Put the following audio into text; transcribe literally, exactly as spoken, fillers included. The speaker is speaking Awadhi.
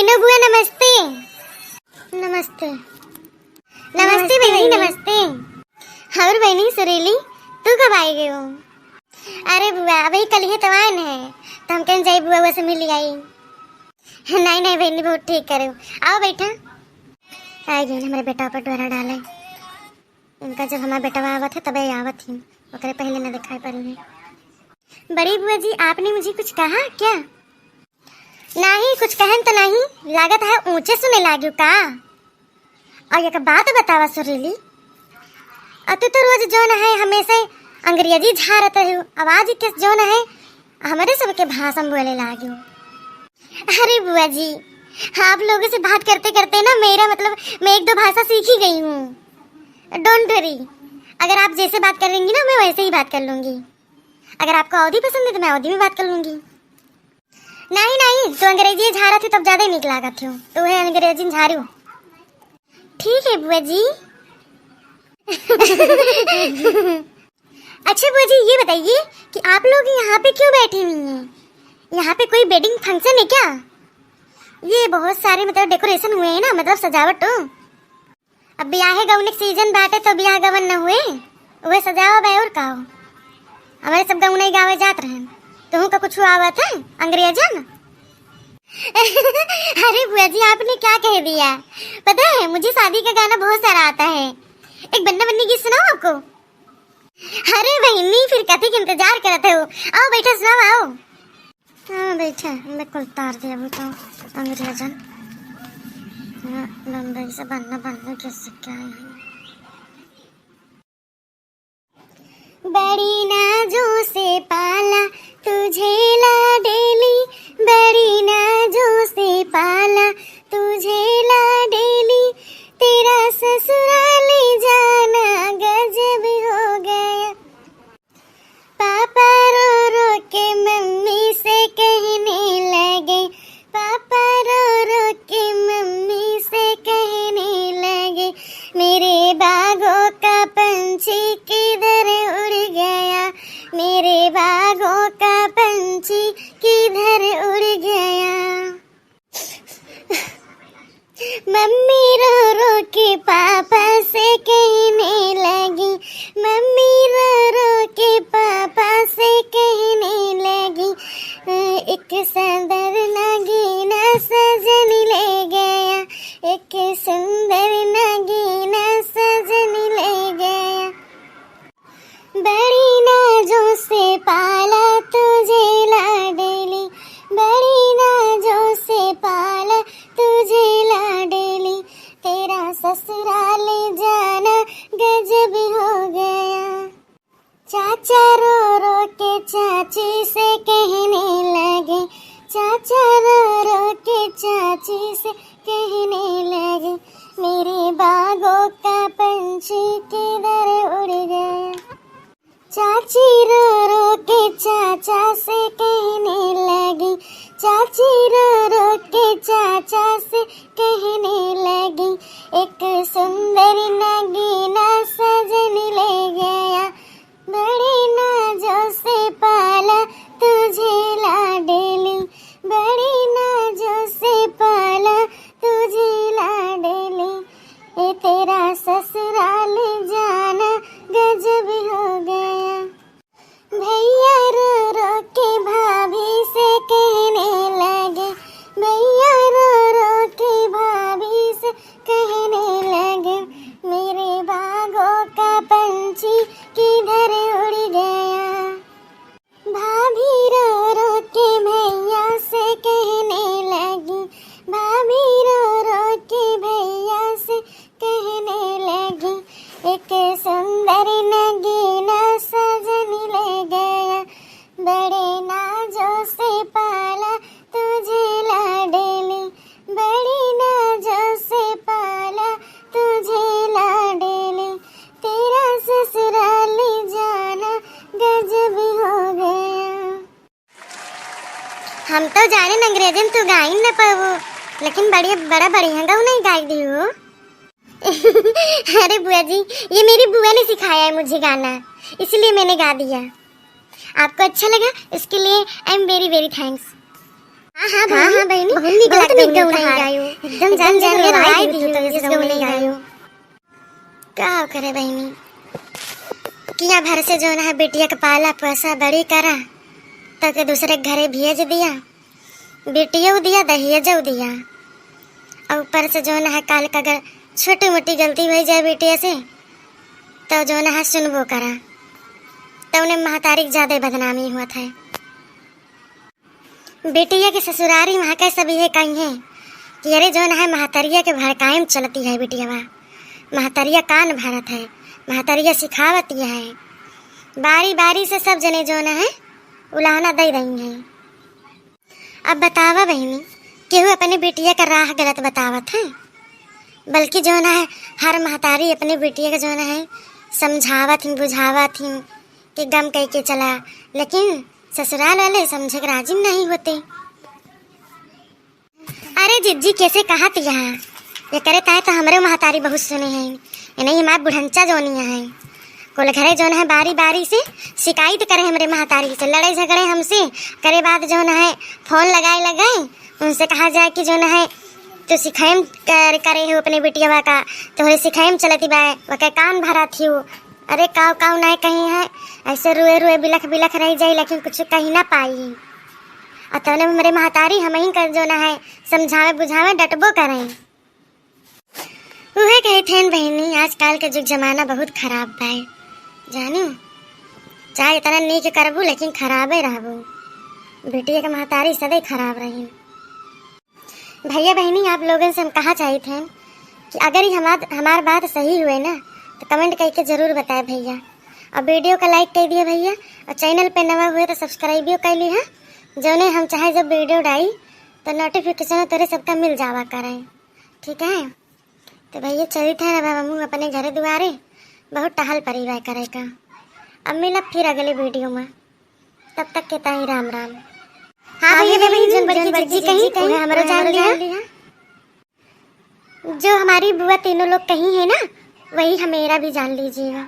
नो बुआ, नमस्ते। नमस्ते। नमस्ते नमस्ते बहिनी, बहिनी। नमस्ते। और बहिनी सुरीली, तू कब आई गयो? अरे बुआ, अबही कलिहे तो आए न है, तो हम कहेन जाई बुआ, बुआ से मिली आई। नहीं, नहीं बहिनी, बहुत ठीक करे। आओ बैठा। आ गए हमारे बेटा पर डोरा डाले। इनका जब हमारा बेटा आवत है, तबे आवत ही, ओकरे पहले न दिखाई पड़ी है। बड़ी बुआ जी, आपने मुझे कुछ कहा क्या? नहीं, कुछ कहन तो नहीं, लागत है ऊंचे सुने लाग्यो का? और एक बात बतावा सुरीली, और तू तो रोज जौन है हमेशा अंग्रेजी झारत रही, आवाज के जौन है हमारे सबके भाषा में बोले लाग्यो। अरे बुआ जी, आप लोगों से बात करते करते ना मेरा मतलब मैं एक दो भाषा सीख ही गई हूँ। डोंट वरी, अगर आप जैसे बात करेंगी ना मैं वैसे ही बात कर लूँगी। अगर आपको अवधी पसंद है तो मैं अवधी में बात कर लूँगी। नहीं, नहीं, तू अंग्रेजी झारत ही तब ज्यादा नीक लागत हो, तो वह अंग्रेजी में झारू। ठीक है बुआ जी। अच्छा बुआ जी, ये बताइए कि आप लोग यहाँ पे क्यों बैठी हुई हैं? यहाँ पे कोई वेडिंग फंक्शन है क्या? ये बहुत सारे मतलब डेकोरेशन हुए हैं ना, मतलब सजावट। तो अब बियाहे गौने के सीजन बाटे तो बियाह गवन न हुए, उहे सजावा बे और का हो। हमारे सब गौने गावे जात रहन, तुहू का कुछ आवत है अंग्रेजन? अरे बुआ जी, आपने क्या कह दिया? पता है, मुझे शादी का गाना बहुत सारा आता है। एक बन्ना बन्नी गीत सुनाओ आपको। अरे बहिनी, फिर कथी के इंतजार करत हो? आओ बैठा, सुनाओ, आओ। हाँ बैठा, बिल्कुल तार दिया वो तो अंग्रेजन। हाँ, बम्बई से बन्ना बन्नी गीत सीख के आए हैं। बड़ी नाजों से पाला तुझे लाडली, बड़ी नाजों से पाला तुझे लाडली, तेरा ससुराल जाना गजब हो गया। पापा रो रो के मम्मी से कहने लगे, पापा रो रो के मम्मी से कहने लगे, मेरे बागों का पंछी किधर उड़ गया, मेरे बागों का पंछी किधर उड़ गया। मम्मी रो रो के पापा से कहने लगी, मम्मी रो रो के पापा से कहने लगी, एक सुंदर नगीना सजन ले गया, एक सुंदर नगीना सजन ले गया। बड़ी नाजों से पाला तुझे लाडली, बड़ी नाजों से पाला तुझे लाडली, तेरा ससुराल जाना गजब हो गया। चाचा रो रो के चाची से कहने लगे, चाचा रो रो के चाची से कहने लगे, मेरे बागों का पंछी किधर उड़ गया। चाची रो रो के चाचा से कहने लगी, चाची रो रो के चाचा से कहने लगी, एक सुंदर नगीना सजन ले गया। बड़ी नाजों से पाला तुझे लाडली, बड़ी नाजों से पाला तुझे लाडली, ए तेरा ससुराल जाना गजब हो गया। भैया रो रो के भाभी से कहने लगे, भैया रो रो के भाभी से कहने लगे, मेरे बागों का पंछी किधर उड़ गया। भाभी रो रो के भैया से कहने लगी, भाभी रो रो के भैया से कहने लगी, एक सुंदर नगीना सजन ले गया। बड़े नाजों से पाला तुझे लाडली, बड़ी नाजों से पाला तुझे लाडली, तेरा ससुराल जाना गजब हो गया। हम तो जाने अंग्रेजन तू गाई न पाबो, लेकिन बड़ी, बड़ा बढ़िया गाउन गाई दियो। अरे बुआ जी, ये मेरी बुआ ने सिखाया है मुझे गाना, इसलिए मैंने गा दिया। आपको अच्छा लगा, इसके लिए I am very very thanks। हाँ, हाँ, हाँ, बहिनी, हाँ, बहिनी, बहुत नीक बहुत लागत नीक गौनई गौनई गायो। गायो। एकदम एकदम जान जान के के रोवाई रोवाई दियो, दियो, तो तो इस इस गौनई गौनई गायो। गायो। का करे बहिनी, किया भर से जौन है बिटिया के पाला पोसा बड़ी करा, तो के दूसरे के घरे भेज दिया, बिटियो दिया, दहेजो दिया, और ऊपर से जौन है काल का अगर छोटी मोटी गलती हो जाए बिटिया से, तो जौन है सुनबो करा, तो उन्हें महतारी के ज्यादा बदनामी हुआ था। बिटिया के ससुरारी वहाँ के सब ये कही है कि अरे जौन है महतरिया के भड़काई में चलती है बिटिया, महतरिया कान भरत है, महतरिया सिखावत है, बारी बारी से सब जने जौन है उलाहना दे रही हैं। अब बतावा बहिनी, केहू अपने बिटिया का राह गलत बतावत है, बल्कि जौन है हर महतारी अपने बिटिया का जौन है समझावत ही, बुझावत ही कि गम कह के चला, लेकिन ससुराल वाले समझे के राजी नहीं होते। अरे जिज्जी, कैसे कहत यहाँ? ये करे ताए तो हमरे महतारी बहुत सुने हैं। ये नहीं, हमार बुढ़ंचा जोनिया है। कुल घरे जौन है बारी बारी से शिकायत करे हमरे महतारी से, लड़े झगड़े हमसे। करे बाद जौन है फोन लगाए लगाए, उनसे कहा जाए कि जौन है तू सिखाइम कर, करे हो अपने बिटिया का, तोहरे सिखाइम चलती बा, वके कान भरा थी हो। अरे काव काव नहीं कही है, ऐसे रुए रुए बिलख बिलख रह जाई, लेकिन कुछ कही ना पाई। और तौने हमरे महतारी हम ही कर जौन है समझावे बुझावे डटबो करें। उहे कहे थेन बहिनी, आजकल के जुग जमाना बहुत खराब बा, जानी, चाहे इतना नीक करबू लेकिन खराबे रहबू। बिटिया के महतारी सदै खराब रही। भैया बहिनी, आप लोगन से हम कहा चाहित हैं कि अगर ये हमार, हमार बात सही हुए ना, तो comment करके जरूर बताए भैया, और video का like कर दिया भैया, और channel पे नवा हुए तो subscribe भी कर ली है, जौने हम चाहे जब video डाई तो notification तोरे सबका मिल जावा करे, ठीक है? तो भैया चलित है अब हमहू अपने घरे दुआरे, बहुत टहल परी बा करे का। अब मिलब फिर अगले video में, तब तक के ताई राम राम। हाँ भैया, भैया, जौन बड़की जिज्जी कही, उहे हमरो जान लिहा। जो हमारी बुआ तीनों लोग कही है ना, वही हमेरा भी जान लीजिएगा।